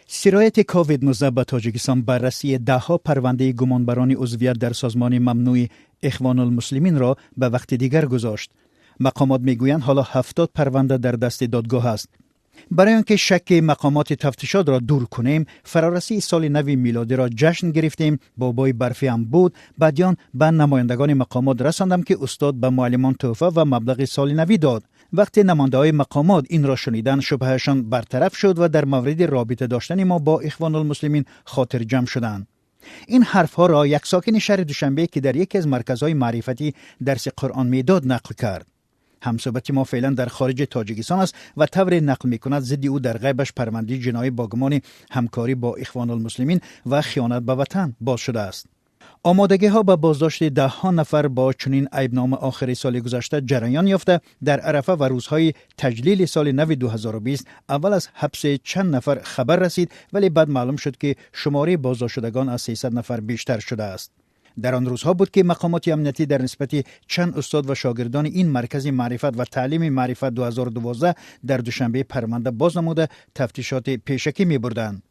Сирояти ковид-19 ба Тоҷикистон баррасии даҳҳо парвандаи гумонбарони узвият дар созмони мамнӯи Ихвонулмуслиминро ба вақти дигар гузошт. Мақомот мегӯянд, ҳоло 70 парванда дар дасти додгоҳ аст. Барои он ки шакки мақомоти тафтишотро дур кунем, фарорасии соли нави милодиро ҷашн гирифтем, бобои барфӣ ҳам буд. Баъди он ба намояндагони мақомот расондам, ки устод ба муаллимон тӯҳфа ва маблағи соли навӣ дод. Вақте намояндаҳои мақомот инро шуниданд, шубҳаашон бартараф шуд ва дар мавриди робита доштани мо бо Ихвонулмуслимин хотирҷамъ шуданд. Ин ҳарфҳоро як сокини шаҳри Душанбе, ки дар яке аз марказҳои маърифатӣ дарси Қуръон медод, нақл кард. Ҳамсӯҳбати мо феълан дар хориҷи Тоҷикистон аст ва тавре нақл мекунад, зидди ӯ дар ғайбаш парвандаи ҷиноӣ бо гумони ҳамкорӣ бо Ихвонулмуслимин ва хиёнат ба ватан боз шудааст. Омодагиҳо ба боздошти даҳҳо нафар бо чунин айбнома охири соли гузашта ҷараён ёфта, дар арафа ва рӯзҳои таҷлили соли нави 2020 аввал аз ҳабси чанд нафар хабар расид, вале баъд маълум шуд, ки шумораи боздоштшудагон аз 300 нафар бештар шудааст. Дар он рӯзҳо буд, ки мақомоти амниятӣ дар нисбати чанд устод ва шогирдони ин маркази маърифат ва таълими Маърифат 2012 дар Душанбе парванда боз намуда, тафтишоти пешакӣ мебурданд.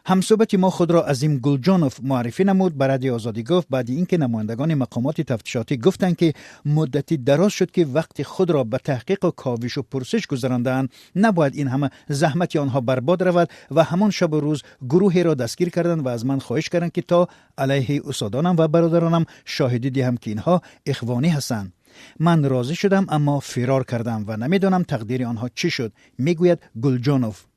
Ҳамсӯҳбати мо худро Азим Гулҷонов муаррифӣ намуд. Ба Радиои Озодӣ гуфт, баъди ин ки намояндагони мақомоти тафтишотӣ гуфтанд, ки муддати дароз шуд, ки вақти худро ба таҳқиқу ковишу пурсиш гузарондаанд, набояд ин ҳама заҳмати онҳо барбод равад ва ҳамон шабу рӯз гурӯҳеро дастгир карданд ва аз ман хоҳиш карданд, ки то алайҳи устодонам ва бародаронам шоҳидӣ диҳам, ки инҳо ихвонӣ ҳастанд. Ман розӣ шудам, аммо фирор кардам ва намедонам тақдири онҳо чӣ шуд, мегӯяд Гулҷонов.